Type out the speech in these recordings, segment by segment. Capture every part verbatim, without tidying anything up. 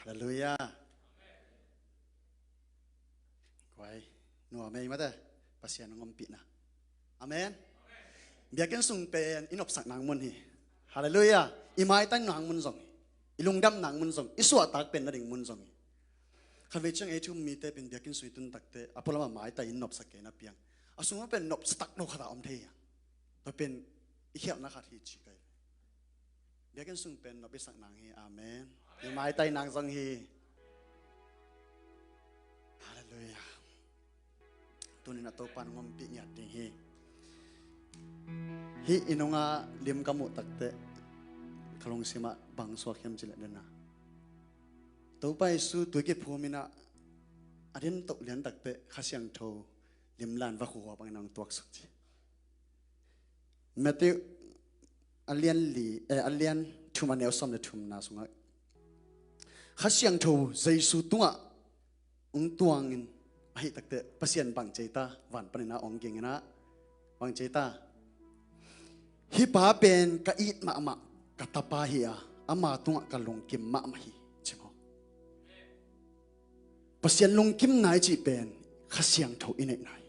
Halleluiah. Guai, nuam ei mate, Pasian hong ompihna. Amen. Biakinn sung pen i nopsak nang mun hi. Halleluiah. I maitai nang mun zong hi. I lungdam nang mun zong hi. I suahtak pen na ding mun zong hi. Khatvei ciang ei thu-um mite pen biakinn sung i tun takteh a pualam ah maitai in nopsak kei na piang. A sung ah pen nopsak lo khat a om thei hi. Tua pen i khialhna khat hi ci kai. Biakinn sung pen nop i sak nang hi. Amen. I maitai nang zong hi. Halleluiah. Tunin a Topa nong ompih ngiat ding hi. Hih i nunga lim ka muh takteh ka lungsimah bang suak hiam cileh dena, Topa Jesu tui kiphum inah a den toh lian takteh Kha Siangtho limlan va khuhua bangin ang tuaksuk ci. Matthew a lian li, eh, a lian thum a neu sawm le thumna sungah Kha Siangtho Jesu tungah hong tuangin ahih takteh Pasian bang ci ta, van panin ah hong ging inah bang ci ta, hih pa pen ka it mahmah ka tapa hi a, ama tungah ka lungkim mahmah hi, ci maw? Pasian lungkimna i cih pen Kha Siangtho i neihna hi.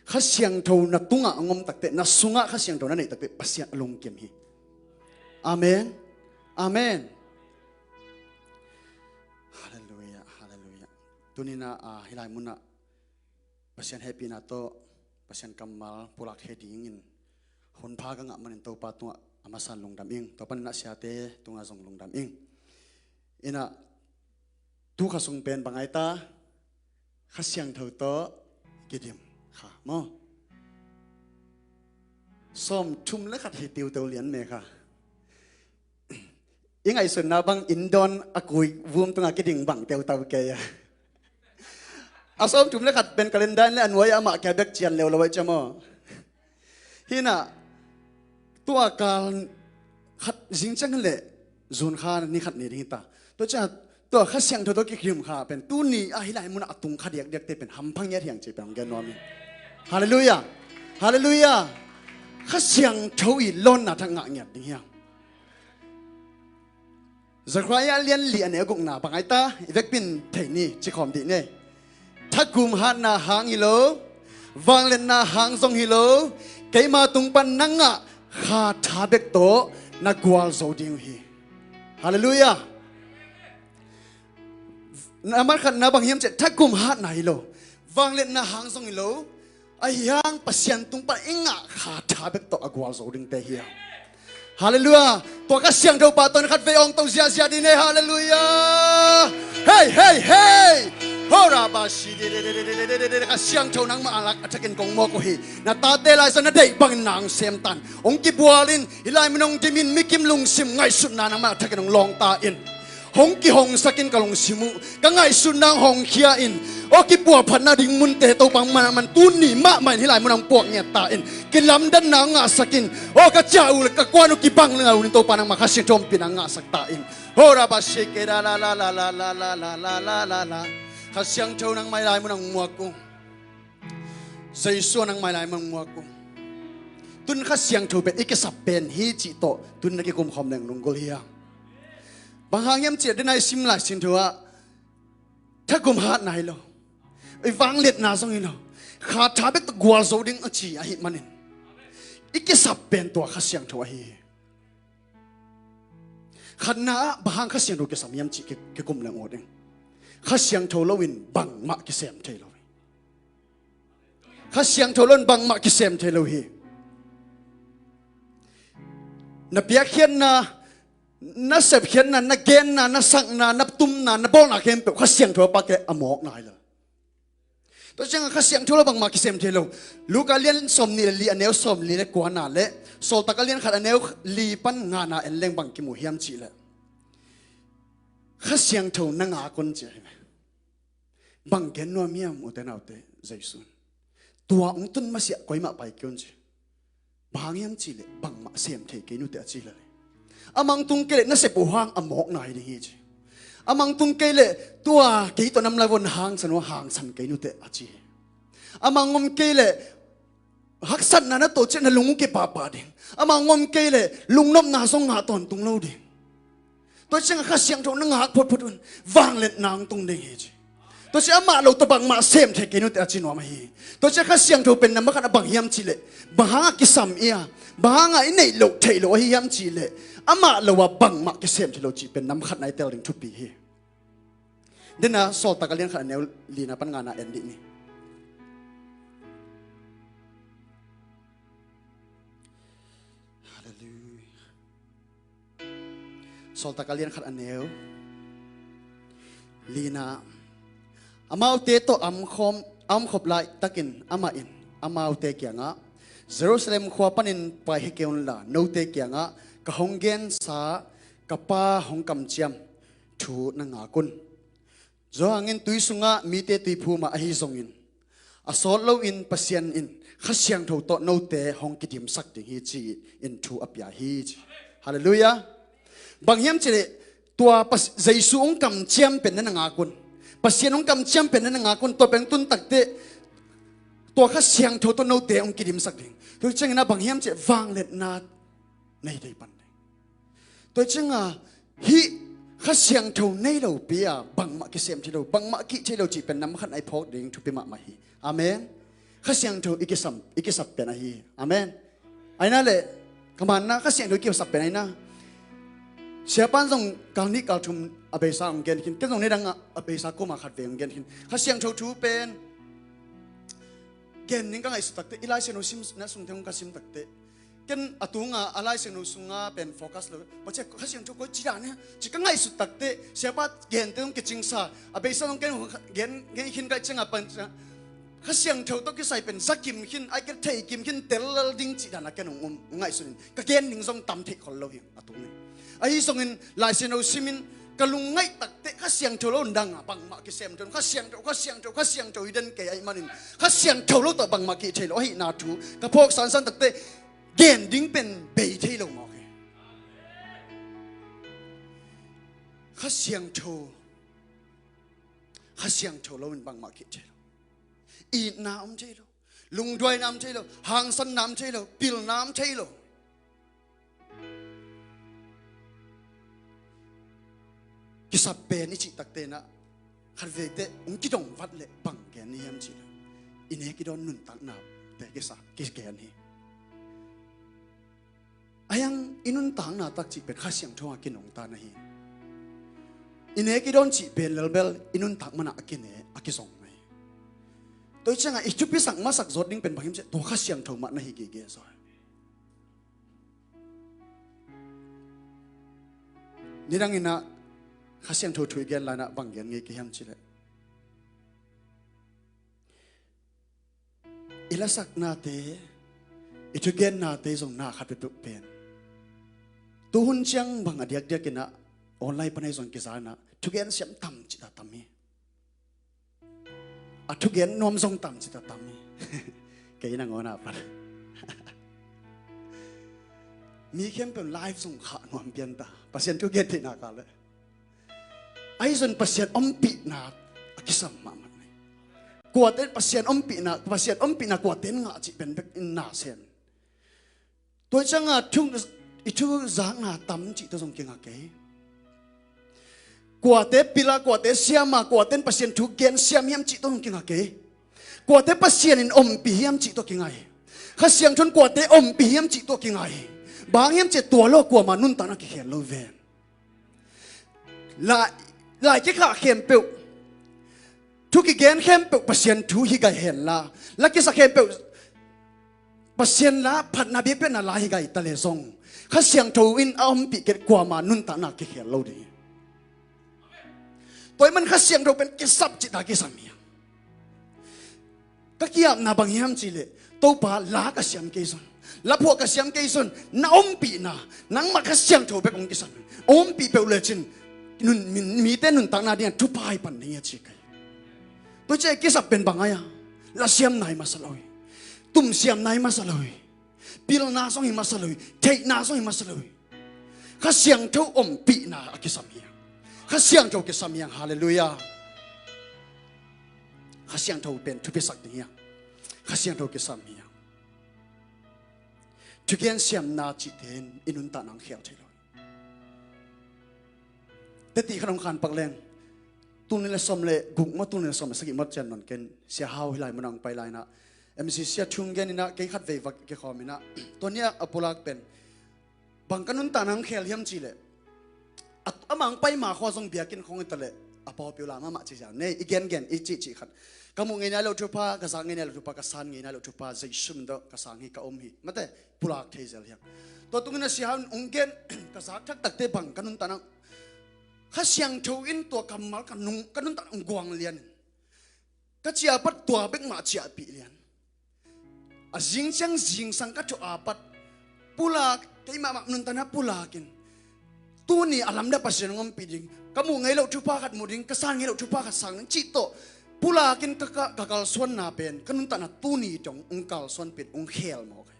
Kha Siangtho na tungah a ngom takteh, na sungah Kha Siangtho na neih takteh Pasian a lungkim hi. Amen. Amen. Halleluiah, halleluiah. Tuninah, ah, hih lai munah Pasian hehpihna tawh Pasian kammal pulak thei dingin hunpha ka ngah manin Topa tungah a masa lungdam ing. Topa in a siate tungah zong lungdam ing. Inah tu kha sung pen bang ai ta, Kha Siangtho tawh kidim kha maw? Sawm thum le khat hi tiuteu lian me kha. I ngaihsutna bang indawn a kui vum tungah kiding bang teutau kei a. A sawm thum le khat pen calendar in le a nuai ah amah kia bek cian leu lo ai cia maw? Hinah tua kal khat zing ciang le zun kha ni khat ni ding hi ta. Tua ciang tua Kha Siangtho tawh kikim kha pen tuni a hih lai munah a tung kha diakdiakte pen hampha ngiat hiang ci pen hong gen nuam hi. Halleluiah. Halleluiah. Kha Siangtho i lawnna thak ngah ngiat ding hiang. Zechariah lian li a neu gukna bang ai ta, i vekpin thei ni, ci khawm dih ni. Thakum hatna hang hi lo, vangliatna hang zong hi lo, keima tung pan nang ngah Kha tha bek tawh na gualzo ding uh hi. Halleluiah. Na mat khatna bang hiam ciah, thakum hatna hi lo, vangliatna hang zong hi lo, ahi hang Pasian tung pan i ngah Kha tha bek tawh a gualzo dingte hi a. Halleluiah. Tua Kha Siangtho pa tawh khatvei awng to ziahziah dih ne. Halleluiah. Hei, hei, hei. Hora ba si de de de de de de de de Kha Siangtho nangmah a lak a thakin kong mawk uh hi. Na tate lai sa na deih bangin nang sem tan. Hong kibual in, hih lai mun hong dim in, mikim lungsim ngaihsutna nangmah a thakin hong lawng ta in. Hong kihongsak in ka lungsim uh, ka ngaihsutna hong khia in. Aw kipua phatna ding munte Topa man man tuni mahmah in hih lai mun hong puak ngiat ta in. Kilamdanna hong ngahsak in. Aw ka ciah uh le ka kuan uh kibang le ngah uh in Topa nangmah Kha Siangtho ompihna hong ngahsak ta in. Hora ba sheke da la la la la la la la la la la. Kha Siangtho nangmah hih lai mun hong muak uh. Jesu nangmah hih lai mun hong muak uh. Tun Kha Siangtho pen i kisap pen hi cih tawh tun na kikum khawm leng lunggulh hi a. Bang hang hiam ciah dena i sim lai sin thu ah thakum hatna hi lo, i vangliatna zong hi lo, Kha tha bek tawh gualzo ding a ci ahih manin i kisap pen tua Kha Siangtho ahi hi. Khatna ah bang hang Kha Siangtho kisam hiam cih ki, kikum leng ut ing. Kha Siangtho loin bangmah kisem thei lo hi. Kha Siangtho loin bangmah kisem thei lo hi. Na piakkhiatna, na sepkhiatna, na genna, na sakna, na tumna, na bawlna khempeuh Kha Siangtho a pak leh a mawkna hi lo. Tua ciangah Kha Siangtho lo bangmah kisem thei lo. Luka lian sawm nih le li a neu sawm li le kuana le Sawltak a lian khat a neu li pan ngana en leng bang kimu hiam cih leh Kha Siangtho na ngak un ci ahi ve. Bang gen nuam hiam ute naute, Jesu in tua hong tun masiah koimah pai kei un ci. Bang hang hiam cih leh bangmah sem thei kei nuteh a ci leh. Amah hong tung kei leh na sep uh hang a mawkna hi ding hi ci. Amah hong tung kei leh tua kei tawh nam lai vua na hangsan uh hangsan kei nuteh a ci hi. Amah hong om kei leh haksatna na tawh ciah na lung uh kipahpah ding. Amah hong om kei leh lungnopna zong ngah tawntung lo ding. Tua ciangah Kha Siangtho na ngak photphot un vangliatna hong tung ding hi ci. Tua ciang amah lo tawh bangmah sem thei kei nute a ci nuam ahi. Tua ciang Kha Siangtho pen nambat khat a bang hiam cihleh, bang hangah kisam i a, bang hangah i neih loh theih loh ahi hiam cihleh, amah lo ah bangmah kisem thei lo cih pen nambat khatna i tel ding thupi hi. Dena Sawltak a lian khat a neu lina pan ngana en dih ni. Halleluiah. Sawltak a lian khat a neu lina. Amaute tawh a om khawm, a om khop laitakin amah in amaute kiangah, Jerusalem khua panin paikhia kei unla, note kiangah ka hong gensa ka Pa hong kamciam thu na ngak un. Johan in tui sungah mite tuiphum ah ahi zongin, a sawt loin Pasian in Kha Siangtho tawh note hong kidimsak ding hi ci-in thu a pia hi ci. Halleluiah. Bang hiam cihleh, tua Pas-, Jesu hong kamciam pen na na ngak un. Pasian hong kamciam pen na na ngak un. Tua pen tun takteh tua Kha Siangtho tawh note hong kidimsak ding. Tua ciangin ah bang hiam cihleh, vangliatna nei dei pan ding. Tua ciangah hih Kha Siangtho nei lopi a bangmah kisem thei lo, bangmah kih thei lo cih pen nambat khat a i phawk ding thupi mahmah hi. Amen. Kha Siangtho i kisam, i kisap pen ahi. Amen. Aina le, ka manna Kha Siangtho i kisap pen aina. Siapa in zong kal nih kal thum a beisa hong gen khin, ken zong nidang a beisa kum a khat vei hong gen khin. Kha Siangtho thu pen gen ning ka ngaihsut takteh, i Lai Siangtho sim na sung teng ka sim takteh, ken a tunga a Lai Siangtho sunga pen focus lo. Pace Kha Siangtho koi ci dan hia ci ka ngaihsut takteh, siapa gente zong kicingsa, a beisa zong ken gen, gen khin ka i ciangah pan ciang Kha Siangtho tawh kisai pen za kim khin, ai ka thei kim khin, tel lal ding cih dan a ken hong um ngaihsut in, ka gen ning zong tam theih khol lo hi a tungin. Ahi zongin Lai Siangtho simin ka lungngaih takteh Kha Siangtho lo in dang a bangmah kisem thei lo, Kha Siangtho, Kha Siangtho, Kha Siangtho hi den kei ahih manin, Kha Siangtho lo tawh bangmah kih thei lo ahihna thu ka phawk sansan takteh, gen ding pen bei thei lo mawk hi. Kha Siangtho, Kha Siangtho lo in bangmah kih thei lo. Itna om thei lo. Lungduaina om thei lo. Hangsanna om thei lo. Pilna om thei lo. Kisap pen i cih takteh na, khat veiteh hong kidong vat leh bang gen i hiam cihleh, i nek i dawn nuntaknate kisa, kigen hi. Ahi hang i nuntakna tak cih pen Kha Siangtho a kinungta na hi. I nek i dawn cih pen lelbel i nuntak manah a kine, a kizong na hi. Tua i ciangah i thupisak masak zawt ding pen bang hiam cihleh, tua Kha Siangtho mah na hi gige zaw hi. Nidang in ah Kha Siangtho thu i gen lai-in ah bang gen ngei ka hiam cihleh, i lasaknate, i thugennate zong na khat peuhpeuh pen, tuhun ciang bang a diakdiak in ah online pan ahi zong kiza in ah thugen siam tam cih ta tam hi. A thugen nuam zong tam cih ta tam hi. Kei nangawn ah pan mi khempeuh live zong khah nuam pian ta, Pasian thugen theihna kah leh. Ahi zong Pasian ompihna a kisam mahmah hi. Kuate Pasian ompihna, Pasian ompihna kuate in ngah cih pen bek in na sem. Tua ciangah thu, i thuzakna tam cih tawh zong kinga kei. Kuate pil a, kuate siam a, kuate in Pasian thu gen siam hiam cih tawh zong kinga kei. Kuate Pasian in ompih hiam cih tawh kinga hi. Kha Siangtho in kuate ompih hiam cih tawh kinga hi. Bang hiam cihleh tua lo kuamah nuntakna kikhel lo ven. Lai, lai kikhah khempeuh, thu kigen khempeuh Pasian thu hi gai hen la, la kisa khempeuh Pasian la phatna biakpiakna la hi gai ta leh zong, Kha Siangtho in a ompih kei leh kuamah nuntakna kikhel lo ding hi. Tua ahih man Kha Siangtho pen kisap cih ta kisam hi. Ka ki-apna bang hiam cihleh, Topa, la ka siam kei zong, la phuah ka siam kei zong, na ompihna, nangmah Kha Siangtho bek hong kisam hi. Ompih peuh lecin nun, mi, mite nuntakna dingah thupha hi pan ding hi a ci kei. Tua ciang kisap pen bang ahi a, la siamna hi masa lo hi. Tum siamna hi masa lo hi. Pilna zong hi masa lo hi. Theihna zong hi masa lo hi. Kha Siangtho ompihna a kisam hi. Kha Siangtho kisam hi. Halleluiah. Kha Siangtho pen thupisak ding hi. Kha Siangtho kisam hi. Thugen siamna cihte in i nuntakna hong khel thei lo. Teti khat hong khan pak leng, tul nih le sawm le guk maw, tul nih le sawm le sagih maw cian nawn ken, Sia Hau hih lai munah hong pai lai inah, M C C a thu hong gen inah, kei khat vei va kikhawm inah, tua ni a pulak pen bang ka nuntakna hong khel hiam cih leh, a, amah hong pai ma khua zong biakinn khawng hi ta leh, a pawlpi uh la mahmah cih zia nei, i gengen i cihcih khat. Ka muh ngei nai loh thupha, ka zak ngei nai loh thupha, ka san ngei nai loh thupha, Jesu min tawh ka sang hi, ka om hi, mate, pulak thei zel hiam. Tua tungin a Sia Hau in hong gen, ka zak thaktakte bang ka nuntakna, Kha Siangtho in tua kammal ka nung, ka nuntakna hong guang lian in, ka ciah a pat tua bek mah ciahpih lian. A zing ciang zingsang ka thuah a pat pulak, keimah mah nuntakna pulakin, tuni a lamdang Pasian hong ompih ding, ka muh ngei loh thupha khat mu ding, ka san ngei loh thupha khat sang ding cih tawh pulakin ka, ka, ka kalsuanna pen ka nuntakna tuni dong hong kalsuanpih, hong khel mawk hi.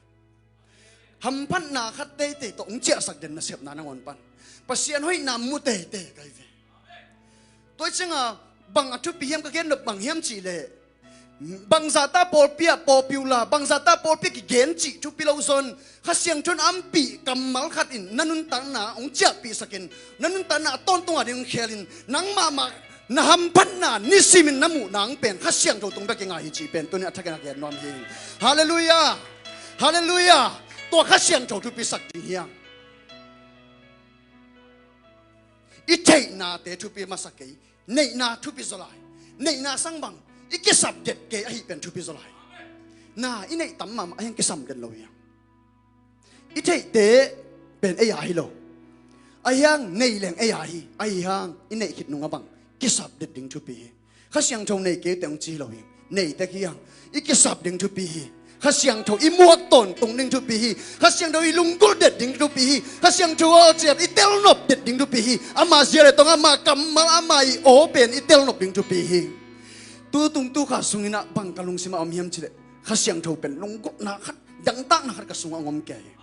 Hamphatna khat teitei tawh hong ciahsak den nasepna nangawn pan Pasian hoihna mu teitei ka hi ve. Tua hi cianga bang a thupi hiam ka gen nop bang hiam cih leh, bangzahta pawlpi ah pawlpi uh la, bangzahta pawlpi ah kigen cih thupi lo zawn, Kha Siangtho in a ompih kammal khat in na nuntakna hong ciahpihsakin, na nuntakna a tawntung a ding hong khelin, nangmah mah na hamphatna nisimin na muh nang pen Kha Siangtho tung bek i ngah hi cih pen tuni a thakin a gen nuam hi. Halleluiah. Halleluiah. Tua Kha Siangtho thupisak ding hiam? I theihnate thupi masa kei, neihna thupi zaw lai. Neihna sang bang i kisap det kei ahih pen thupi zaw lai. Na i neih tam mahmah ahi hang kisam den lo hiam? I theihte pen ei a hi lo. Ahi hang nei leng ei a hi. Ahi hang i neih khit nung a bang kisap det ding thupi hi. Kha Siangtho nei kei teh hong ci hi lo hi. Nei tek hi hang i kisap ding thupi hi. Kha Siangtho i muak tawntung ding thupi hi. Kha Siangtho i lunggulh det ding thupi hi. Kha Siangtho a ciat i telnop det ding thupi hi. Ama zia le tong, ama kammal, ama i aw pen i telnop ding thupi hi. Tu tung tu kha sungin ah bang ka lungsim ah om hiam cih leh, Kha Siangtho pen lunggulhna khat, dangtakna khat ka sungah hong om kei hi.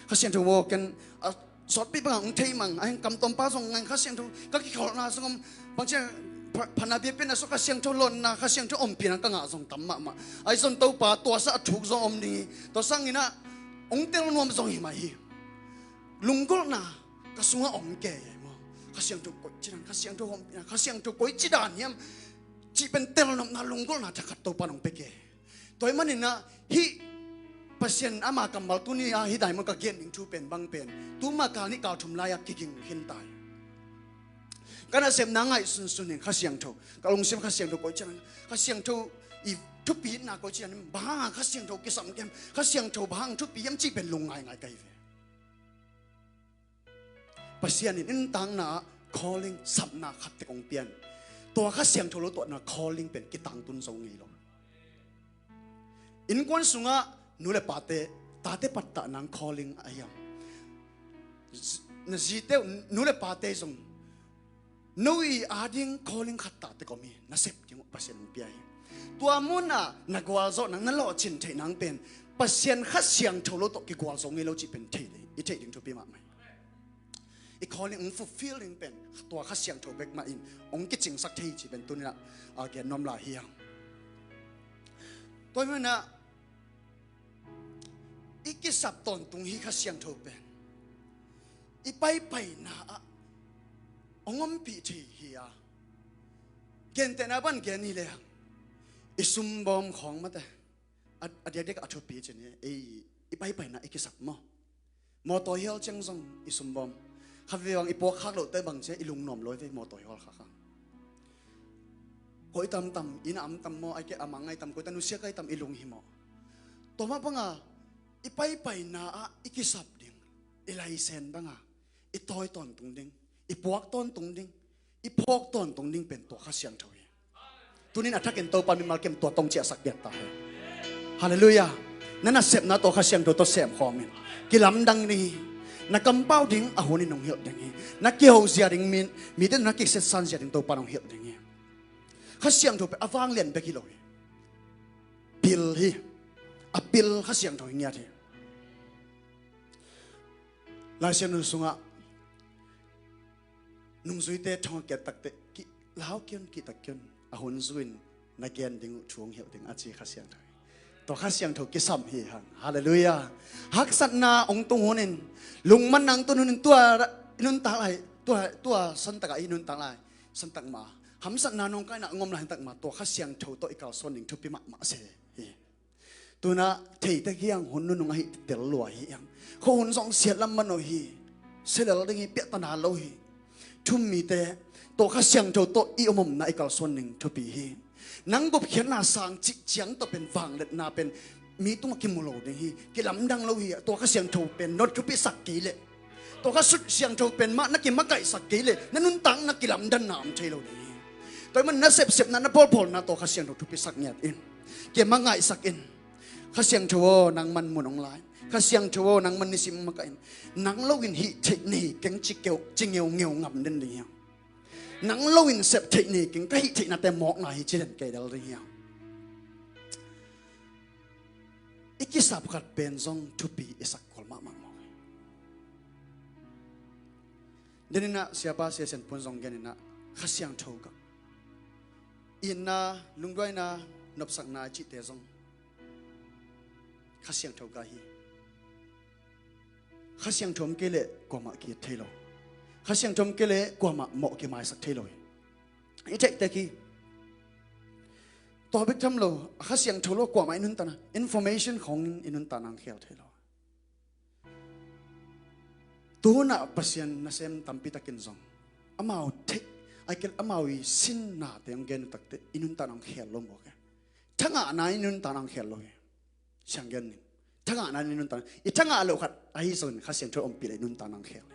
Kha Siangtho maw ken a sawtpi bangah hong thei mang, a heng kamtawmpa zong ngai Kha Siangtho ka kikholhna zong om, bangcia pha-, phana biapianna sung Kha Siangtho lawnna, Kha Siangtho ompihna ka ngah zong tam mahmah. Ahi zong Topa tuasa a thuk zong om ding hi. Tua sangin ah hong tel nuam zong hi mai hi. Lunggulhna ka sungah om kei hi maw? Kha Siangtho koici dan, Kha Siangtho ompihna, Kha Siangtho koici dan hiam cih pen telnopna, lunggulhna thakhat Topa in hong pia kei hi. Tua ahih manin ah hih Pasian ama kammal tuni a hih diamond ka gen ding thu pen bang pen tuma kal nih kal thum lai-ah kiging khin ta hi. Ka nasepna ngaihsun sun in Kha Siangtho, ka lungsim Kha Siangtho koici dan, Kha Siangtho i thupi itna koici dan, bang hang Kha Siangtho kisam kem, Kha Siangtho bang hang thupi hiam cih pen lungngaingai ka hi ve. Pasian in i nuntakna ah calling, sapna khat tek hong pia in, tua Kha Siangtho lo tuahna calling pen kitangtun zo ngei lo. Innkuan sungah nu le pate, tate pattah nang calling a hiam? Z-, na zite uh, nu le pate zong no i ading calling khat tah tek om hi, na sep ding uh Pasian hong pia hi. Tua munah na gualzawh nang, na lawhcin theih nang pen Pasian Kha Siangtho lo tawh kigualzo ngei lo cih pen thei ding, i theih ding thupi mahmah hi. I calling hong fulfill ding pen tua Kha Siangtho bek mah in hong kicingsak thei cih pen tuni-in ah, a, gen nuam lai hi hang. Tua hi manin ah i kisap tawntung hi Kha Siangtho pen i paipaina ah hong ompih thei hi a, gentehna bang gen hi lehang i sumbawm khawng mate. A, a diakdiak a thupi cin hi, ei, i paipaina i kisap maw? Mawtaw hial ciang zong i sumbawm. Khatvei bang i puak khak lohte bang cia i lungnuam lawi ve, mawtaw hial khak hang. Koi tamtam, inn a am tam maw, ai ke a mang ngai tam, koi ta nusia kai tam i lung hi maw? Tua mah banga i paipaina ah i kisap ding, i laisen banga i tawi tawntung ding, i puak tawntung ding, i phawk tawntung ding pen tua Kha Siangtho hi. Tunin a thakin Topa mimal kem tua tawh hong ciahsak piak ta hi. Halleluiah. Na nasepna tua Kha Siangtho tawh sem khawm in. Kilamdang ding hi. Na kampau ding a hunin hong hilh ding hi. Na kihozia ding, mi, mite na kisetsanzia ding Topa in hong hilh ding hi. Kha Siangtho pen a vanglian bek hi lo hi. Pil hi. A pil Kha Siangtho hi ngiat hi. Lai Siangtho sungah nungzuite thong a kiat takteh, ki, lau kiun, kihtak kiun, a hun zu-in na gen ding uh thu hong hilh ding a ci Kha Siangtho hi. Tua Kha Siangtho kisam hi hang. Halleluiah. Haksatna hong tung hunin, lungmanna hong tun hunin, tua i nuntak lai Tua, tua santak ah i nuntak lai, santak mah, hamsatna nawngkaina ngom lai santak mah, tua Kha Siangtho tawh i kalsuan ding thupi mahmah se hi. Tunah theitek hiang, hun nunung ahi tel lua hi hiang. Khuahun zong siat lam man uh hi. Sia lel ding hi, piahtana lo hi. Thu-um mite, tua Kha Siangtho tawh i om omna i kalsuan ding thupi hi. Nang gupkhiatna sang cih ciang tawh pen vangliatna pen mi tungah kimu lo ding hi. Kilamdang lo hi. Tua Kha Siangtho pen na thupisak kei leh, tua Kha Siangtho pen mah na kimakaihsak kei leh na nuntakna kilamdanna om thei lo ding hi. Tua ahih man na sepsepna, na pawlpawlna tawh Kha Siangtho thupisak ngiat in. Kimakaihsak in. Kha Siangtho aw, nangman mun hong la in. Kha Siangtho aw, nangman nisim makaih in. Nang loin hih theih nei keng ci keu, ci ngeungeu ngam den ding hiam? Nang loin sep theih nei keng, ka hih theihnate mawkna hi ci den kei del ding hiam? I kisap khat pen zong thupi i sak kul mahmah mawk hi. Deninah siapa Sia Sian Pun zong geninah Kha Siangtho gah, itna, lungduaina, nopsakna a cihte zong Kha Siangtho gah hi. Kha Siangtho om kei leh kuamah ki-et thei lo. Kha Siangtho om kei leh kuamah mawh kimaisak thei lo hi. I theihtek hi. Tua bek tham lo, Kha Siangtho lo kuamah i nuntakna, information khawngin i nuntakna hong khel thei lo. Tunah Pasian nasem tampitakin zong amau theih, a kei leh amau i sinnate hong gen uh takteh i nuntakna hong khel lo mawk hi. Thangahna in i nuntakna hong khel lo hi. Siang gen ning. Thangahna in i nuntakna, i thangah loh khat ahi zongin Kha Siangtho ompih leh i nuntakna hong khel hi.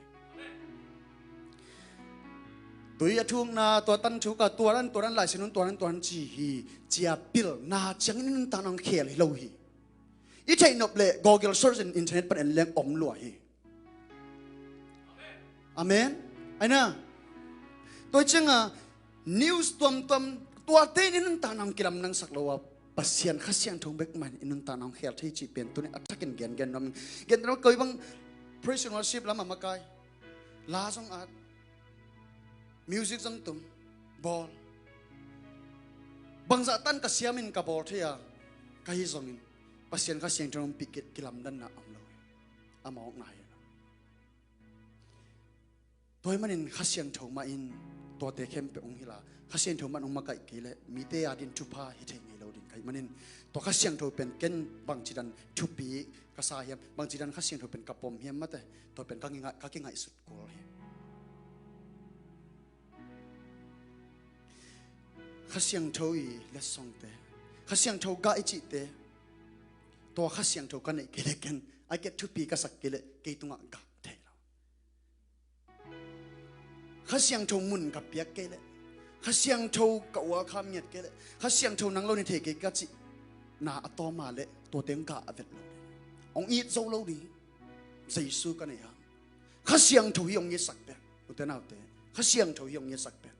Tui a thukna, tua tan thuk a, tua dan, tua dan, Lai Siangtho, tua dan, tua dan ci hi. Ci-a pilna ciangin i nuntakna hong khel hi lo hi. I theih nop leh Google search in internet pan en leng om lua hi. Amen. Aina. Tua ciangah news tuamtuam, tuate in i nuntakna hong kilamdangsak lo a, Pasian Kha Siangtho bek mah in i nuntakna hong khel thei cih pen tuni a thakin gengen nuam ing. Gen nuam, koi bang praise and worship lamah makai, la zong at, music zong tum, bawl, bangzah tan ka siamin ka bawl thei a, ka hi zongin Pasian Kha Siangtho ompih kei leh kilamdanna om lo hi. A mawkna hi. Tua ahih manin Kha Siangtho mah in tuate khempeuh hong hilh a, Kha Siangtho mah in hong makaih kei leh mite adingin thupha hi thei ngei lo ding ka hih manin, tua Kha Siangtho pen ken bangci dan thupi ka sa hiam, bangci dan Kha Siangtho pen ka pom hiam, mate, tua pen ka kingai-, ka kingaihsut kul hi. Kha Siangtho i letsongte, Kha Siangtho gah i cihte, tua Kha Siangtho ka neih kei leh ken, a kei thupi ka sak kei leh kei tungah gah thei lo. Kha Siangtho mun ka piak kei leh, Kha Siangtho ka welcome ngiat kei leh, Kha Siangtho nang lo ni thei kei ka cihna a tawm a leh, tuate hong gah a vet lo. Hong it zo lo ding. Jesu ka nei hang. Kha Siangtho hi hong itsak pen. Ute naute, Kha Siangtho hi hong itsak pen.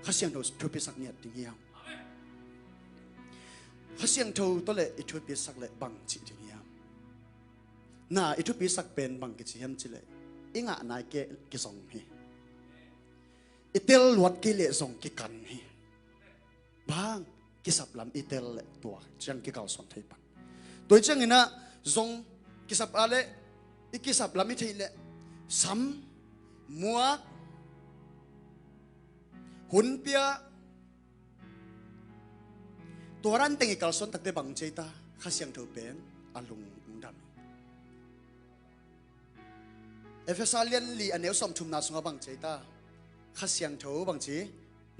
Kha Siangtho thupisak ngiat ding hiam? Kha Siangtho tawh leh i thupisak leh bang ci ding hiam? Na, i thupisak pen bang kici hiam cih leh, i ngahna i keh kizong hi. I tel luat kei leh zong kikan hi. Bang, kisap lam i tel leh tua ciang kikalsuan thei pan. Tua cianginah zong kisap a leh, i kisap lam i theih leh sam, muak, hun pia, tua dan teng i kalsuan takteh bang ci ei ta, Kha Siangtho pen a lung hong dam hi. Efesa lian li a neu sawmthumna sungah bang ci ei ta, Kha Siangtho bang ci,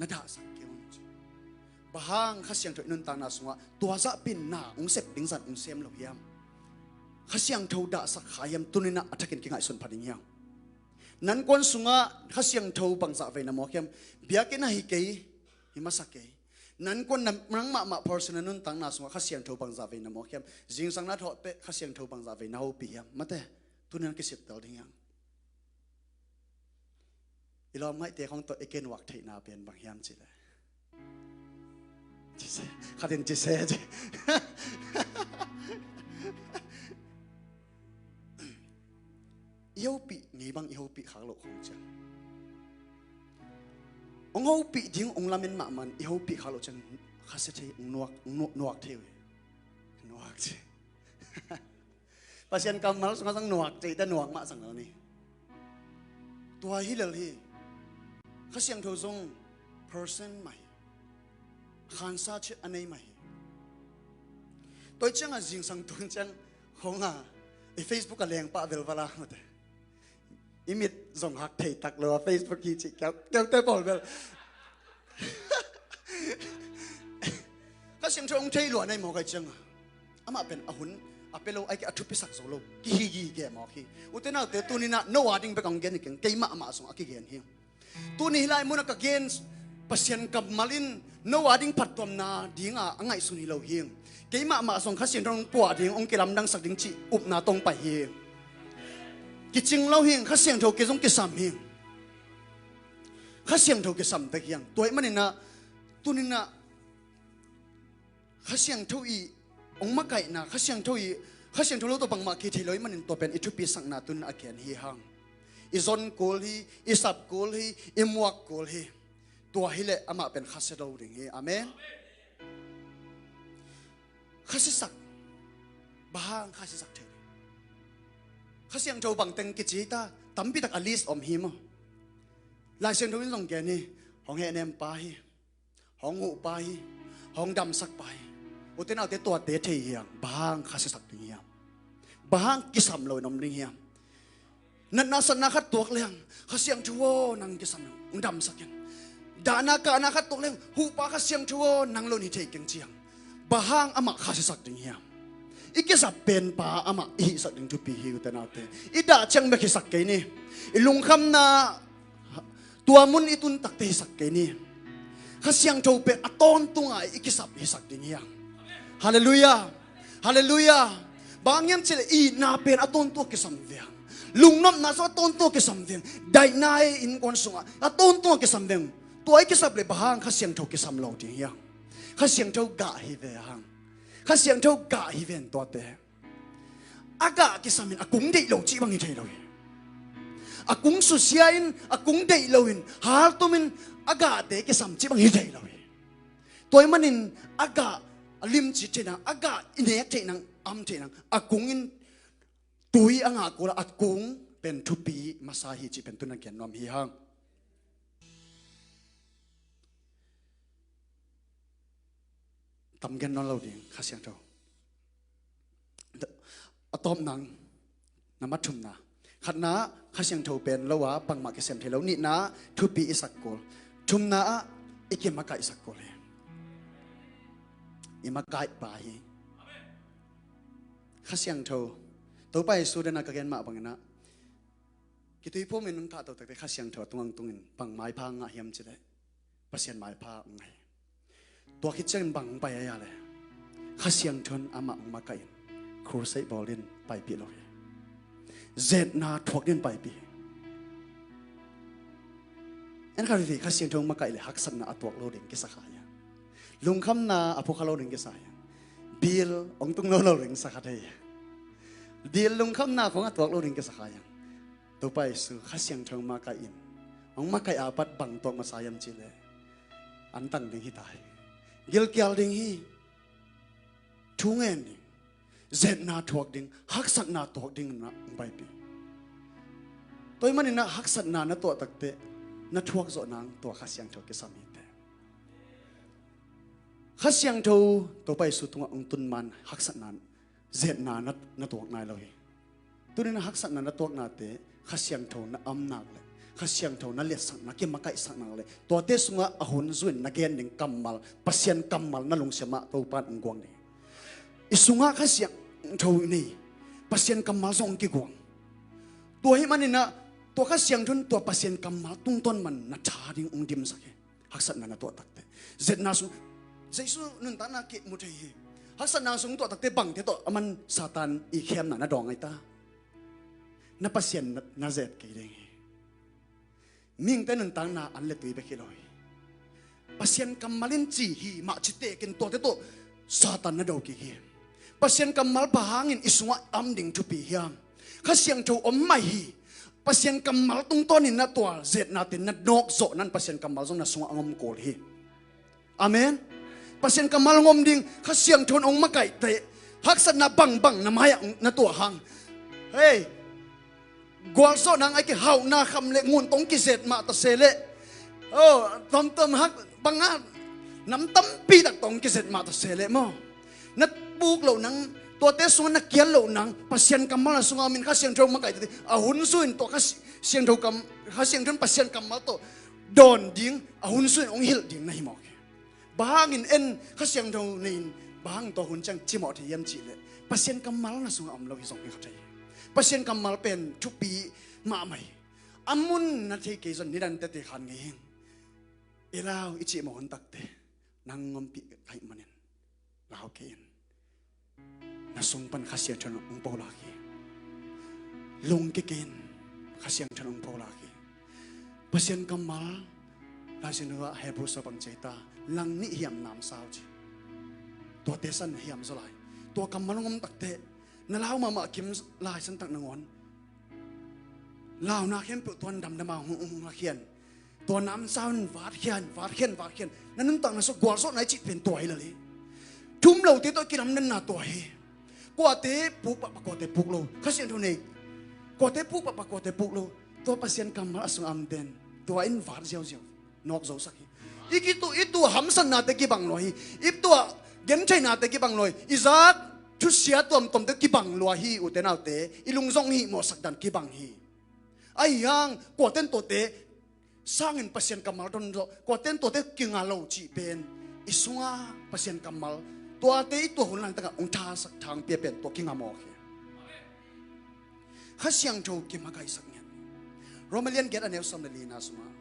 na dahsak kei un ci. Bang hang Kha Siangtho i nuntakna sungah tua zahpin na hong sep ding zat hong sem lo hiam? Kha Siangtho dahsak kha hiam? Tuninah a thakin kingaihsun pha ding hiam? Nan kuan sungah Kha Siangtho bangzah vei na mawk hiam? Biakinn ah hi kei, hi masa kei. Nan kuan, nang mahmah personal nuntakna sungah Kha Siangtho bangzah vei na mawk hiam? Zingsang na thawh peh Kha Siangtho bangzah vei na hopih hiam? Mate, tuni na kisittel ding hiam? I lawm ngaihte khawng tawh i kinuak theihna pen bang hiam cih leh, ci se, khatin ci se ci. I hopih ngei bang i hopih khak loh khawng ciang, hong hopih ding hong lamen mahmah in i hopih khak loh ciang, Kha Siangtho hong nuak, hong nuak, nuak thei uh hi. Nuak ci. Pasian kammal sungah zong nuak ci ei ta, nuak mah zang lo ni. Tua hi lel hi. Kha Siangtho zong person mah hi. Khansa cih a nei mah hi. Tua ciangah zingsang tung ciang khong a i Facebook a leng pah velval a mate. I mit zong hak thei tak lo a Facebook hi cih kiau kiaute pawl bel. Kha Siangtho hong thei lua nei mawk ai ciangah amah pen a hun a pia lo ai kei a thupisak zo lo kihi gige mawk hi. Ute naute tuninah no a ding bek a hong gen hi keng, keimah mah zong a kigen hi. Tuni hih lai munah ka gen Pasian kammal in no a ding phattuamna dinga a ngaihsun hi lo hi. Keimah mah zong Kha Siangtho hong puah ding hong kilamdangsak ding cih upna tong pai hi. Kicing lo hi, Kha Siangtho kei zong kisam hi. Kha Siangtho kisam tek hi. Tua ahih maninah tuninah Kha Siangtho i hong makaihna, Kha Siangtho i, Kha Siangtho lo tawh bangmah kithei lo ahih manin tua pen i thupisakna tun a kian hi hang. I zon kul hi, i sap kul hi, i muak kul hi. Tua hileh amah pen khasia lo ding hi. Amen. Khasiasak. Bang hang khasiasak thei? Kha Siangtho bangteng kici ta, tampi tak a list om hi maw? Lai Siangtho in zong gen hi. Hong hehnem pa hi. Hong huh pa hi, hong damsak pa hi. Ute naute tuate thei hiam? Bang hang khasiasak ding hiam? Bang hang kisam lo in om ding hiam? Natna satna khat tuak leng, Kha Siangtho aw, nang kisam in hong damsak in. Dahna kahna khat tuak leng, huh pa Kha Siangtho aw, nang lo in hi thei keng ci hang. Bang hang amah khasiasak ding hiam? I kizap pen pa amah i hihsak ding thupi hi, ute naute. I dah ciang bek hisak kei ni. I lungkhamna tua mun i tun takte hisak kei ni. Kha Siangtho pen a tawntunga i kisap hisak ding hiam? Halleluiah. Halleluiah. Bang hiam cih leh itna pen a tawntung a kisam veng. Lungnopna zong a tawntung a kisam veng. Daihna i innkuan sungah a tawntung a kisam veng. Tua i kisap leh bang hang Kha Siangtho kisam lo ding hiam? Kha Siangtho gah hi ve hang. Kha Siangtho gah hi ven tuate. A gah kisam in a kung deih lo cih bang hi thei lo hi. A kung susia in, a kung deih lo in, haltum in a gahte kisam cih bang hi thei lo hi. Tua ahih manin a gah a limci theih nang, a gah i nek theih nang, am theih nang, a kung in tui a ngah kul a, a kung pen thupi masa hi cih pen tun a gen nuam hi hang. Tam gen nawn lo ding, Kha Siangtho. A tawp nang, na mathumna. Khatna, Kha Siangtho pen lo a bangmah kisem thei lo. Nihna, thupi i sak kul. Thumna ah i kimakaihsak kul hi. I makaih pa hi. Kha Siangtho, Topa Jesu dena ka gen mah bangin ah, kituiphum in hong thah to takte Kha Siangtho a tung ang tungin bang maipha ngah hiam cileh Pasian maipha ngah hi. Tua khit ciangin bang hong pai a ia le Kha Siangtho in amah hong makaih in crusade bawl in paipih lo hi. Zetna thuak din paipih hi. En kha vivi Kha Siangtho hong makaih le haksatna a tuak lo ding kisa kha ia. Lungkhamna a phukha lo ding kisa ia. Bil hong tung lo lo ding sa kha thei ia. Bil lungkhamna khong a tuak lo ding kisa kha ia. Topa Jesu Kha Siangtho hong makaih in, hong makaih a pat bang tuak masa hiam cileh antang ding hi ta hi. Gilkial ding hi. Thu ngen ding. Zetna thuak ding, haksatna thuak ding na hong paipih. Tua ahih manin ah haksatna na tuah takte na thuak zawh nang tua Kha Siangtho kisam hi te. Kha Siangtho Topa Jesu tungah hong tun man haksatna, zetna na, na tuak nai lo hi. Tunin a haksatna na tuaknate Kha Siangtho na am nak le Kha Siangtho na liatsak, na kimakaihsak nak le tuate sungah a hun zuin na gen ding kammal, Pasian kammal na lungsim ah Topa in hong guang ding. I sungah Kha Siangtho nei, Pasian kammal zong hong kiguang. Tua ahih manin ah tua Kha Siangtho in tua Pasian kammal tungtawn man na tha ding hong dimsak hi. Haksatna na tuah takte zetna sung, Jesu nuntakna keh mu thei hi. Haksatna sung tuah takte bangte tawh aman Satan i khemna na dawng ai ta. Na Pasian na, na zet kei ding hi. Mihingte nuntakna an le tui bek hi lo hi. Pasian kammal in ci hi mah ci tekin tuate tawh Satan na do kik hi. Pasian kammal bang hangin i sungah am ding thupi hiam? Kha Siangtho om mai hi. Pasian kammal tungtawnin na tual zetnate na nawk zawh nan Pasian kammal zong na sungah a ngom kul hi. Amen. Pasian kammal ngom ding Kha Siangtho in hong makaih teh haksatna bangbang na mai-ah na tuah hang. Hei, gualzawh nang ai kihauhna kham le ngun tong kizet mah ta se leh Oh, tomtom hak bangah nam tampi tak tawh hong kizet mah tawh se leh maw, na puk loh nang, tuate sungah na kiat loh nang, Pasian kammal na sungah om in Kha Siangtho makaih teh, a hun sungin tua Kha Siangtho kam, Kha Siangtho in Pasian kammal tawh dawn ding, a hun sungin hong hilh ding na hi mawk hi. Bang hangin en Kha Siangtho nei in, bang hang tua hun ciang cimawh thei hiam cih leh, Pasian kammal na sungah om lo hi zong hi kha thei hi. Pasian kammal pen thupi mahmah hi. A mun na thei kei zong nidang tete khan ngei hi. I lau i cimawh hun takte nang ompih ka hih manin lau kei in. Na sung pan Kha Siangtho in hong polak hi. Lungkia kei in, Kha Siangtho in hong polak hi. Pasian kammal, Lai Siangtho ah Hebrew sung bang ci ta, lang nih hiam namsau ci. Tuate san hiam zaw lai. Tua kammal hong om takteh na lau mahmah kim lai san tak nangawn launa khempeuh tuan damdam a hong, hong, hong lakhian. Tua namsau in vatkhian, vatkhian, vatkhian. Na nuntakna sungah gualzawhna i cih pen tua hi lel hi. Thu um lote tawh kilamdanna tua hi. Kuate puk pahpah, kuate puk lo. Kha Siangtho nei. Kuate puk pahpah, kuate puk lo. Tua Pasian kammal a sungah omte in tua in vat ziauziau, nawk zosak hi. I kitu, i tuah hamsatnate kibang lua hi. I tuah gentheihnate kibang lua hi. I zak thusia tuamtuamte kibang lua hi, ute naute. I lungzong hihmawhsak dan kibang hi. Ahi hang kuate in tuate sangin Pasian kammal don zawh, kuate in tuate kinga lo cih pen i sunga Pasian kammal, tuate i tuah hun laitakah hong thasak, thangpia pen tua kinga mawk hi. Kha Siangtho kimakaihsak ngiat. Roma lian giat a neu sawm le lina sungah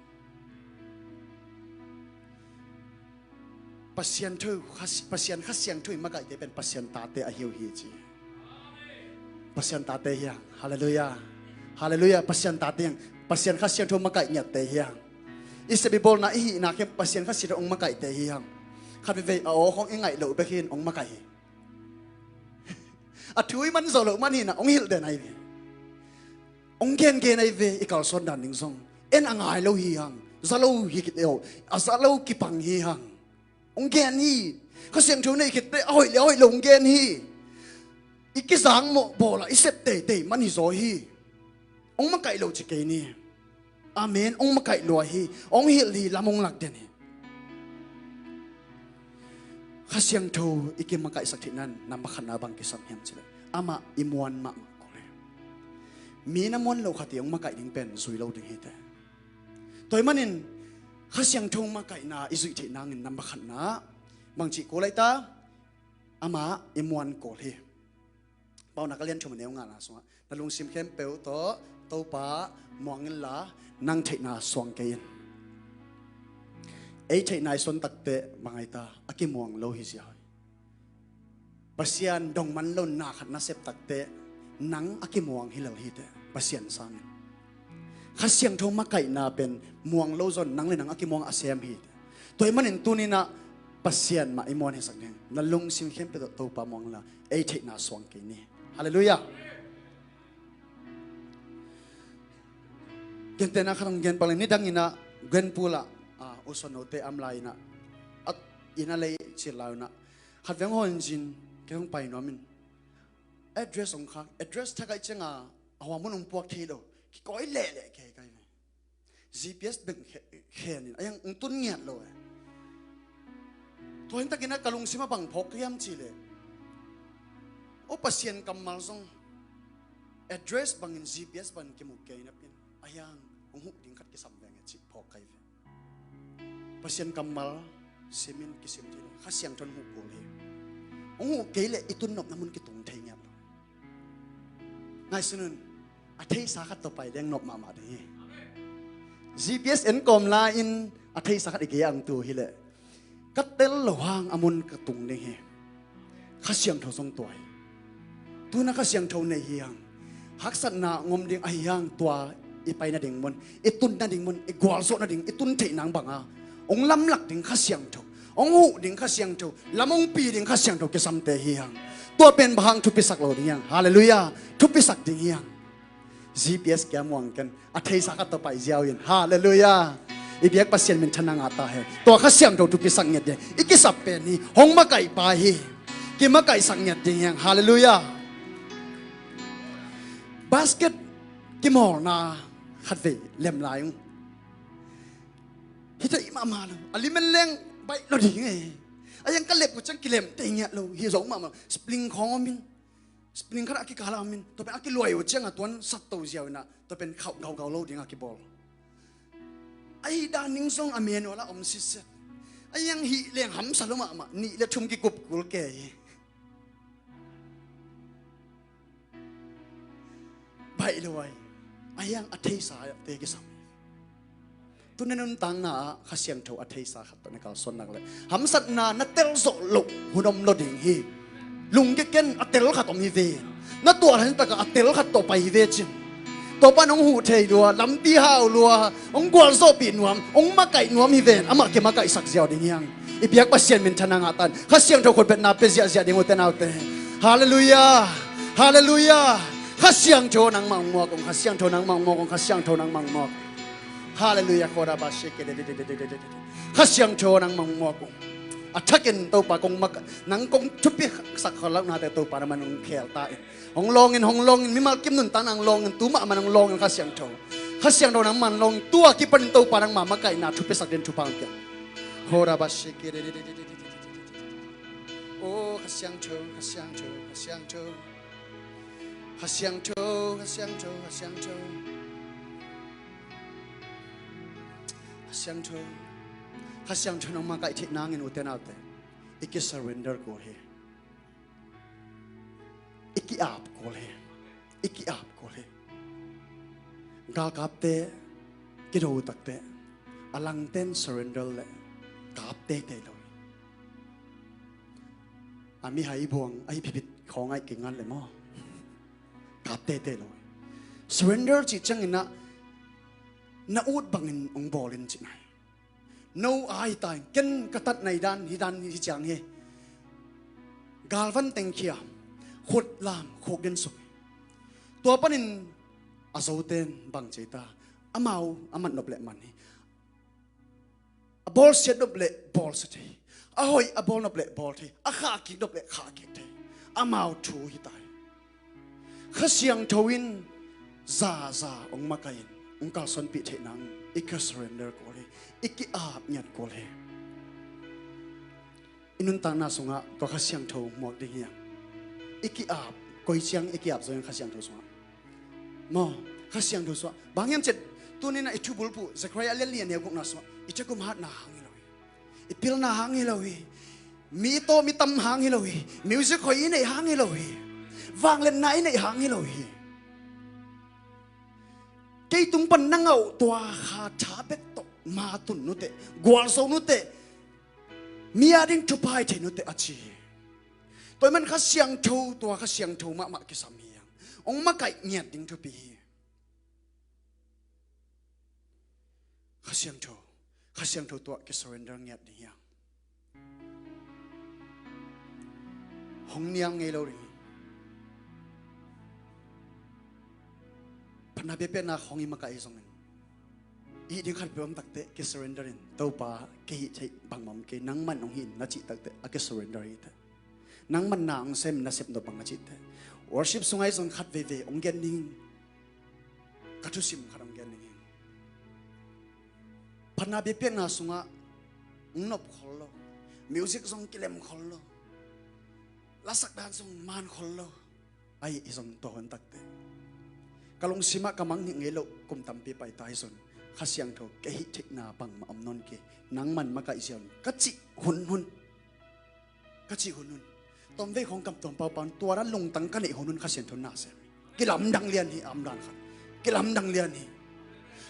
Pasian tho, Kha Si-, Pasian Kha Siangtho i makaihte pen Pasian tate ahi uh hi ci. Pasian tate hi hang. Halleluiah. Halleluiah. Pasian tate hi hang. Pasian Kha Siangtho makaih ngiatte hi hang. I sep i bawlna i hihna khempeuh Pasian Kha Siangtho hong makaihte hi hang. Khat veivei a aw khawng i ngaih loh bek hi in hong makaih hi. A thu i man zawh loh man hi in ah hong hilh den ahi ve. Hong gengen ahi ve, i kalsuan dan ding zong. En a ngai lo hi hang. Za lo hi khit lo. A za lo kipang hi hang. Hong gen hi. Kha Siangtho nei khit teh a hoih le a hoih lo hong gen hi. I kizang mawh bawlah i sep teitei man hi zaw hi. Hong makaih lo ci kei ni. Amen. Hong makaih lua hi. Hong hilh hi, lam hong lak den hi. Kha Siangtho i kimakaihsak theihna in nambat khatna bang kisam hiam cih leh amah i muan mahmah kul hi. Mi na muan loh khat i hong makaih ding pen zui lo ding hi teh. Tua ahih manin Kha Siangtho makaihna i zuih theih nangin nambat khatna bangci kul lai ta, amah i muan kul hi. Paunak a lian thum a neu ngana sungah na lungsim khempeuh tawh Topa muang inla nang theihna suang kei in. Ei theihna i suan takteh bang ai ta, a kimuang lo hi ziau hi. Pasian dong man lo na khat na sep takteh nang a kimuang hi lo hi teh, Pasian sangin. Kha Siangtho makaihna pen muang lo zong nang le nang a kimuang a sem hi teh. Tua ahih manin tuni-in ah Pasian mah i muan hisak ding. Na lungsim khempeuh tawh Topa muang inla ei theihna suang kei ni. Halleluiah. Gentehna khat hong gen pak leng, nidang in ah Genpul ah, ah, U Suan Note a om lai in ah, a inn a lei cil lai un ah, khat veng hawn zin kei hong pai nuam in, address hong khak, address thak ahih ciangin a huam hun hong puak thei lo, kikawi lehleh kei kai ve. G P S beng khe-, khen in a hiang hong tun ngiat lo e. Tua hi takin ah ka lungsim ah bang phawk hiam cih leh, aw, Pasian kammal zong address bangin, G P S bangin kimu kei napi-in a hiang hong huh ding khat kisam veng e cih phawk kai ve. Pasian kammal sim in kisim thei lo, Kha Siangtho in huh kul hi. Hong huh kei leh i tun nopna mun kitung thei ngiat lo. Ngaihsun un, a theisa khat tawh pai leng nop mahmah ding hi. G P S en kawm lai-in a theisa khat i gei-ah hong tu hi leh, ka tel loh hang a mun ka tung ding hi. Kha Siangtho zong tua hi. Tu-in ah Kha Siangtho nei hi hang. Haksatna hong om ding ahi hang, tua i pai nading mun, i tun nading mun, i gualzawh nading, i tun theih nang bangah hong lamlak ding Kha Siangtho, hong huh ding Kha Siangtho, lam hong pi ding Kha Siangtho kisamte hi hang. Tua pen bang hang thupisak lo ding hi hang. Halleluiah. Thupisak ding hi hang. G P S kia muang ken, a theisa khat tawh pai ziau in. Halleluiah. I biak Pasian minthanna ngah ta hen. Tua Kha Siangtho thupisak ngiat ding. I kisap pen hi, hong makaihpa hi. Kimakaihsak ngiat ding hi hang. Halleluiah. Basket kimawlna khat vei lem lai ung. Hih Ama lo, a limen leng baih lo ding e. A yang ka lep uh ciang kilem tei ngiat lo hi zo mahmah. Spring khawng om in, spring khat a kikal a om in, tua pen a kiluai uh ciang a tuan sat to ziau in ah, tua pen khauh gaugau lo ding a kibawl. A hih dan ning zong a manual ah om sitset. A yang hih leng hamsa lo mahmah, nih le thum kikup kul ke hi. Baih lo ai. A hiang a theisa te kisam. Tuna nuntakna ah Kha Siangtho a theisa khat tawh na kalsuan nak leh, hamsatna na tel zawh loh hun om lo ding hi. Lungkia ken, a tel khat om hi ve. Na tuah hang takah a tel khat tawh pai hi ve cin. Topa in hong huh thei lua, lampi hau lua, hong gualzawhpih nuam, hong makaih nuam hi ven, amah kimakaihsak ziau ding hiang. I biak Pasian minthanna ngah tan. Kha Siangtho khutbetna pia ziahziah ding, ute naute. Halleluiah. Halleluiah. Kha Siangtho nangmah hong muak ung, Kha Siangtho nangmah hong muak ung, Kha Siangtho nangmah hong muak. Halleluiah. Kora ba sheke de de de de de. Kha Siangtho nangmah hong muak ung. A thakin Topa kong mak, nang kong thupisak kholauhnate Topa nangman hong khel ta in. Hong lawng in, hong lawng in, mimal kim nuntakna hong lawng in, tu mahmah hong lawng in, Kha Siangtho. Kha Siangtho nangman lawng in, tua kipanin Topa nangma makaihna thupiasak ding thupha hong pia. Hora ba sheke de de de de de de de de de. Oh, Kha Siangtho, Kha Siangtho, Kha Siangtho. Kha Siangtho, Kha Siangtho, Kha Siangtho. Kha Siangtho. Kha Siangtho nangma kaih theih nangin, ute naute, i ki surrender kul hi. I ki-ap kul hi. I ki-ap kul hi. Galkapte kido takteh a langten surrender leh kap teitei lo hi. A mihai buang a hi phipit khawng a i kingat leh maw, kap teitei lo hi. Surrender cih ciangin ah na ut bangin hong bawl in cihna hi. No a hi ta in, ken ka tat nai dan hi dan hi ciang hi. Galvan teng khiam, khut lam khuk den suk. Tua panin a zoten bang ci ta, amau a mat nop leh man hi. A bawlsiat nop leh bawlsiat hi. A hoih a bawl nop leh bawl thei. A khahkik nop leh khahkik thei. Amau thu hi ta hi. Kha Siangtho in zaza hong makaih in hong kalsuanpih theih nang i ki surrender kul hi. I ki-ap ngiat kul hi. I nuntakna sungah tua Kha Siangtho muak ding hiam? I ki-ap, koi ciang i ki-ap zo hiam Kha Siangtho sungah? Maw, Kha Siangtho sungah. Bang hiam cih leh, tuni-in ah i thubulphuh Zechariah a lian li a neu gukna sungah, i tua kum hatna hang hi lo hi. I pilna hang hi lo hi. Mi tawh mi tam hang hi lo hi. Music hoih i neih hang hi lo hi. Vangliatna i neih hang hi lo hi. Kei tung pan na ngah uh tua kha tha bek tawh ma tun nuteh, gualzo nuteh, mi ading thupha hi thei nuteh a ci hi. Tua ahih man Kha Siangtho, tua Kha Siangtho mahmah kisam hi hang. Hong makaih ngiat ding thupi hi. Kha Siangtho, Kha Siangtho tua ki surrender ngiat ding hiam? Hong niam ngei lo ding hi. Phatna biakpiakna khawng i makaih zongin, i hih ding khat peuh om takteh ki surrender in, Topa, kei hih theih bangmah om kei, nangman hong hih in na cih takteh a ki surrender hi teh. Nangman na hong sem, na sep nop bang a cih teh. Worship sungah i zong khat veivei hong gen ding, ka thusim khat hong gen ding hi. Phatna biakpiakna sungah hong nop khol lo. Music zong kilem khol lo. Lasak dan zong man khol lo. Ahi zong tua hun takteh ka lungsimah ka mangngilh ngei loh kum tampi pai ta hi zong, Kha Siangtho, kei hih theihna bangmah om nawn kei, nangman makaih ziau in ka cih hunhun. Ka cih hunhun. Tawmvei khawng kam tuam paupau in tua dan lungtang ka neih hunhun Kha Siangtho na sem hi. Kilamdang lian hi, a om dan khat. Kilamdang lian hi.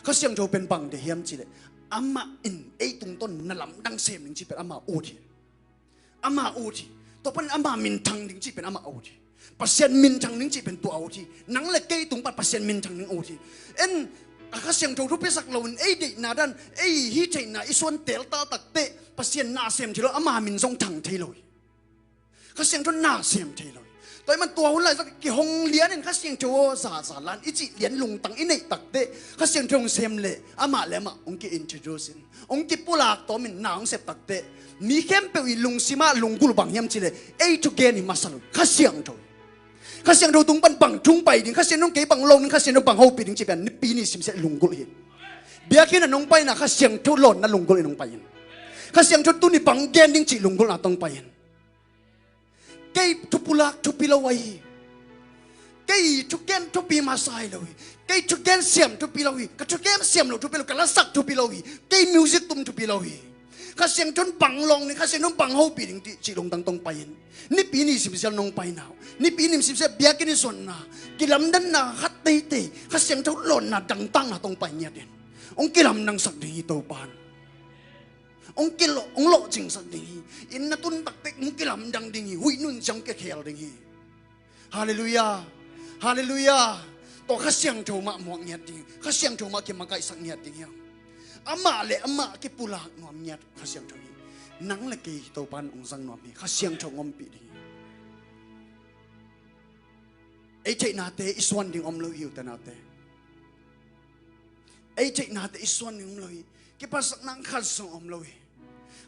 Kha Siangtho pen bang deih hiam cih leh, amah in ei tungtawn na lamdang sem ding cih pen amah ut hi. Amah ut hi. Tua panin amah minthang ding cih pen amah ut hi. Pasian minthang ding cih pen tua ut hi. Nang le kei tung pan Pasian minthang ding ut hi. En, a Kha Siangtho thupiasak loin ei deihna dan, ei hih theihna i suan tel ta takteh Pasian na sem thei lo, ama min zong thang thei lo hi. Kha Siangtho na sem thei lo hi. Tua ahih man tua hun lai zong kihong lianin Kha Siangtho aw zaza lan i cih lian lungtang i neih takteh Kha Siangtho hong sem leh amah le amah hong ki-introduce in, hong kipulak tawmin na hong sep takteh mi khempeuh i lungsimah lunggulh bang hiam cih leh ei thugen hi masa lo, Kha Siangtho. Kha Siangtho tung pan bang thu hong pai ding, Kha Siangtho in kei bang lawng ding, Kha Siangtho in bang hopih ding cih pen nipi ni simsiah lunggulh hi. Biakinn ah nong paina Kha Siangtho lawnna lunggulh in nong pai in. Kha Siangtho tuni bang gen ding cih lunggulhna tawh nong pai in. Kei thupulak thupi lo ahi hi. Kei thugen thupi masa hi lo hi. Kei thugen siam thupi lo hi. Ka thugen siam lo thupi lo, ka lasak thupi lo hi. Kei music tum thupi lo hi. Kha Siangtho in bang lawng ding, Kha Siangtho in bang hopih ding cih lungtang tawh nong pai in. Nipi ni simsial nong paina uh, nipi ni simsial biakinn i zonna, kilamdanna khat teitei, Kha Siangtho lawnna dangtakna tawh nong pai ngiat in. Hong kilamdangsak ding hi Topa in. Hong kilawh, hong lawhcingsak ding hi. Inn na tun taktek hong kilamdang ding hi. Huih nun ciang hong kikhel ding hi. Halleluiah. Halleluiah. Tua Kha Siangtho mah muak ngiat ding hi. Kha Siangtho mah kimakaihsak ngiat ding hi. Amah le amah kipulak nuam ngiat Kha Siangtho hi. Nang le kei Topa in hong zang nuam hi. Kha Siangtho hong ompih ding hi. Ei theihnate i suan ding om lo hi, ute naute. Ei theihnate i suan ding om lo hi. Kiphatsakna khat zong om lo hi.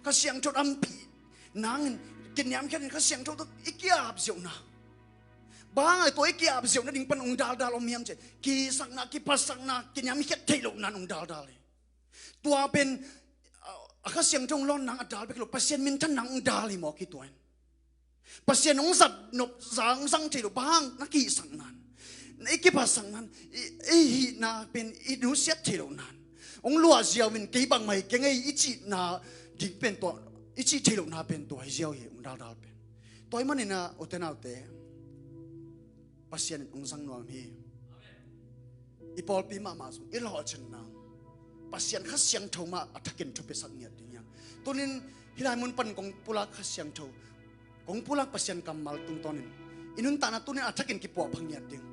Kha Siangtho ompih nangin kiniamkhiat in Kha Siangtho tawh i ki-ap ziauhna. Bang hang a tua i ki-ap ziauhna ding pan hong daldal om hiam cih leh, kisakna, kiphatsakna, kiniamkhiat theih lohna in hong daldal hi. Tua pen a, a Kha Siangtho hong lawn nang a dal bek hi lo, Pasian minthan nang hong dal hi mawk hi tua in. Pasian hong zat nop zang zang thei lo, bang hang na kihsak nan, na i kiphasak nan, i, i hihna pen i nusiat thei lo nan, hong luah ziau in kei bangmah hi keng ei i cihna ding pen tua, i cih thei lohna pen tua hi ziau hi, hong daldal pen. Tua ahih manin ah, ute naute, Pasian in hong zang nuam hi. I pawlpi mahmah zong i lawhcinna Pasian Kha Siangtho mah a thakin thupisak ngiat ding hi hang. Tunin hih lai mun pan kong pulak Kha Siangtho, kong pulak Pasian kammal tungtawnin i nuntakna tunin a thakin kipuahpha ngiat ding.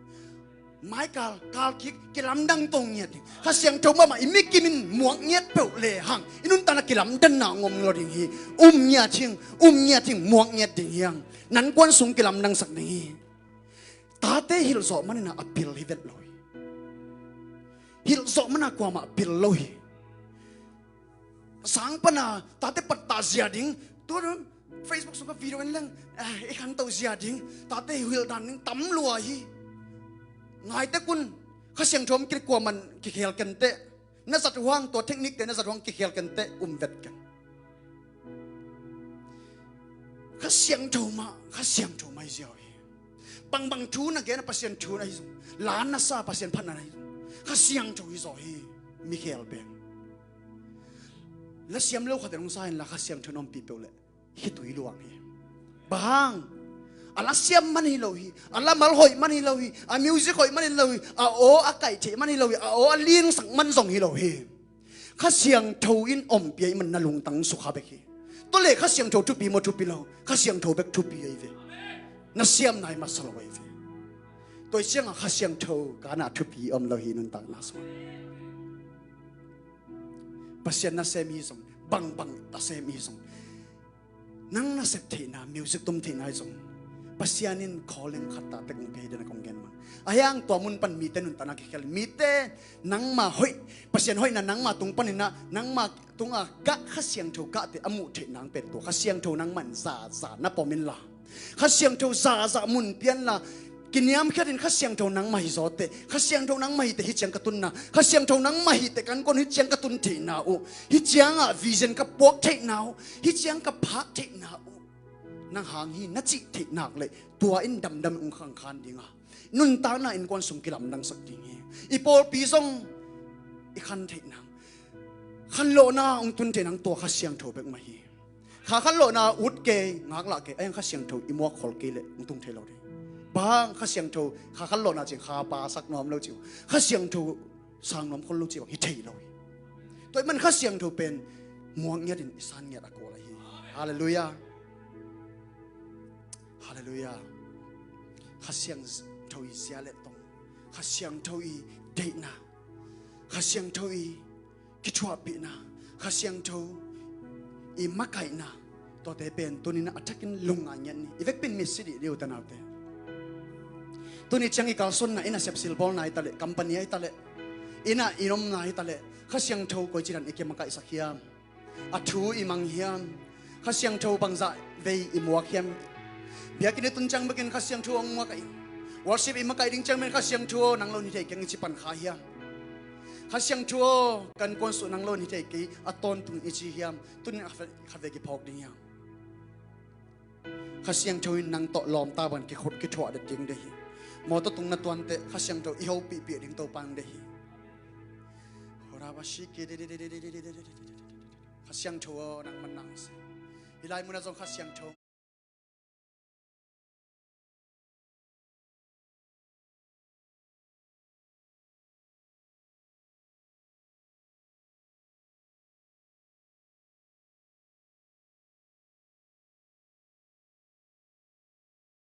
Maikal, kal kik, kilamdang to ngiat ding. Kha Siangtho mahmah i mikim in muak ngiat peuh lehang i nuntakna kilamdanna hong om lo ding hi. Um ngiat hing, um ngiat hing, muak ngiat ding hi hang. Nang kuan sung kilamdangsak ding hi. Tate hilh zawh manin ah a pil hi vet lo hi. Hilh zawh manin ah kuamah pil lo hi. Sang pana tate pattah zia ding, tua Facebook sung ka video en leng, eh, i khanto zia ding, tate hilh dan ding tam lua hi. Ngai tek un, Kha Siangtho om kei leh kuaman kikhel kenteh. Na zat uh hang, tua technique te na zat uh hang kikhel kenteh, um vet ken. Kha Siangtho mah, Kha Siangtho mah hi ziau hi. Bangbang thu na gen a Pasian thu na hi zong, la na sa a Pasian phatna na hi zong, Kha Siangtho hi zaw hi. Mikhel pen la siam lo khat in hong sa inla Kha Siangtho na ompih peuh leh khitui luang hi. Bang hang? A la siam man hi lo hi. A la mal hoih man hi lo hi. A music hoih man hi lo hi. A aw a kaih theih man hi lo hi. A aw a lingsak man zong hi lo hi. Kha Siangtho in ompih ahih manin na lungtang sukha bek hi. Tua leh Kha Siangtho thupi maw, thupi lo? Kha Siangtho bek thupi ahi ve. Na siamna hi masa lo ahi ve. Tua hi ciangah Kha Siangtho kana thupi om lo hi nuntakna sungah. Pasian nasem hi zong, bangbang nasem hi zong, nang na sep theihna, music tum theihna hi zong, Pasian in calling khat taktak hong pia hi den a kong gen mah. Ahi hang tua mun pan mite nuntakna kikhel, mite nangma hoih, Pasian hoihna nangma tung panin ah, nangma tungah gah Kha Siangtho gahte a muh theih nang pen tua Kha Siangtho nangmah in zaza na pom inla, Kha Siangtho zaza mun pia inla, kiniamkhiat in Kha Siangtho nangmah hi zaw teh, Kha Siangtho nangmah hi teh hih ciang ka tunna, Kha Siangtho nangmah hi teh kan kon hih ciang ka tun theihna uh, hih ciangah vision ka puak theihna uh, hih ciang ka phak theihna uh, nang hang hi na cih theih nak leh tua in damdam hong khangkhan ding a, nuntakna innkuan sung kilamdangsak ding hi. I pawlpi zong i khan theih nang, khanlawhna hong tun theih nang tua Kha Siangtho bek mah hi. Kha khanlawhna ut kei, ngaklah kei, ahi hang Kha Siangtho i muak khol kei leh hong tung thei lo ding. Bang hang? Kha Siangtho, kha khanlawhna cih kha pa sak nuam lo cih uh, Kha Siangtho sang nuam khol lo cih bang hi thei lo hi. Tua ahih man Kha Siangtho pen muak ngiat in i san ngiat a kul ahi hi. Halleluiah. Halleluiah. Kha Siangtho i zia le tong, Kha Siangtho i deihna, Kha Siangtho i kithuahpihna, Kha Siangtho i makaihna, tuate pen tunin a thakin lungngai ngiat ni. I vekpi in mitsi dih ni, ute naute. Tuni ciang i kalsuanna, i nasep silbawlna hi ta leh, company hi ta leh, i na i omna hi ta leh, Kha Siangtho koici dan i kimakaihsak hiam? A thu i mang hiam? Kha Siangtho bangzah vei i muak hiam? Biakinn i tun ciang bekin Kha Siangtho hong muak a hi. Worship i makaih ding ciang bekin Kha Siangtho, nang lo ni thei keng, i ci pan kha hiam? Kha Siangtho aw, kan kuan suk nang lo in hi thei kei, a tawntungin i ci hiam? Tunin a kha, kha ve kiphawk ding hiam? Kha Siangtho in nang tawh lawmta bang kikhut kithuah det ding deih hi. Mawtaw tung na tuan teh Kha Siangtho i hopih piak ding Topa in deih hi. Kha Siangtho aw, nangman nang si. Hih lai munah zong Kha Siangtho